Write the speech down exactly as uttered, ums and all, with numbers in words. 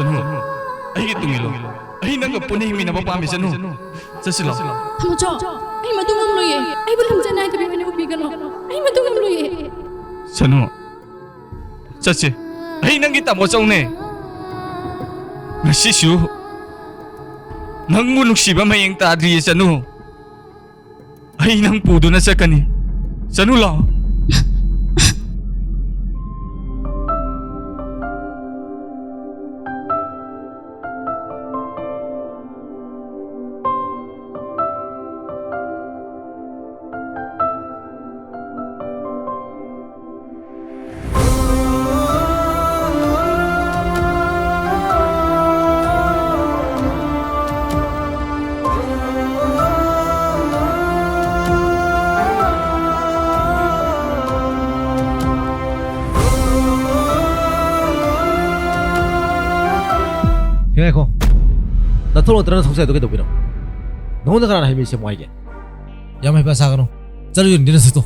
ꯆꯅꯨ, ꯑꯩꯒꯤ ꯇꯨꯡ ꯏꯜꯂꯨ꯫ ꯑꯩ ꯅꯪꯒ ꯄꯨꯟꯅ ꯍꯤꯡꯃꯤꯟꯅꯕ ꯄꯥꯝꯃꯤ, ꯆꯅꯨ꯫ ꯆꯠꯁꯤꯂꯣ꯫ ꯊꯝꯃꯣ ꯆꯣ, ꯑꯩ ꯃꯗꯨ ꯉꯝꯂꯣꯏꯌꯦ꯫ ꯑꯩꯕꯨ ꯂꯝꯆꯠ ꯅꯥꯏꯗꯕꯤ ꯑꯣꯏꯅ ꯎꯕꯤꯒꯅꯨ꯫ ꯑꯩ ꯃꯗꯨ ꯉꯝꯂꯣꯏꯌꯦ꯫ ꯆꯅꯨ, ꯆꯠꯁꯤ꯫ ꯑꯩ ꯅꯪꯒꯤ ꯇꯥꯃꯣ ꯆꯧꯅꯦ꯫ ꯉꯁꯤꯁꯨ ꯅꯪꯕꯨ ꯅꯨꯡꯁꯤꯕ ꯃꯌꯦꯡ ꯇꯥꯗ꯭ꯔꯤꯌꯦ, ꯆꯅꯨ꯫ ꯑꯩ ꯅꯪ ꯄꯨꯗꯨꯅ ꯆꯠꯀꯅꯤ꯫ ꯆꯅꯨ, ꯂꯥꯛꯑꯣ꯫ ꯉꯥꯏꯈꯣ꯫ ꯅꯊꯣꯛ ꯅꯠꯇ꯭ꯔ ꯅꯊꯣꯛ ꯆꯥꯏꯗꯣ ꯀꯩꯗꯧꯕꯤꯅꯣ? ꯅꯉꯣꯟꯗ ꯀꯅꯥꯅ ꯍꯩ ꯃꯍꯤ ꯁꯦꯝꯃꯣ ꯍꯥꯏꯒꯦ? ꯌꯥꯝ ꯍꯩꯄꯥ ꯁꯥꯒꯅꯨ꯫ ꯆꯠꯂꯨ, ꯌꯨꯝꯗ ꯅꯁꯛꯇꯣ꯫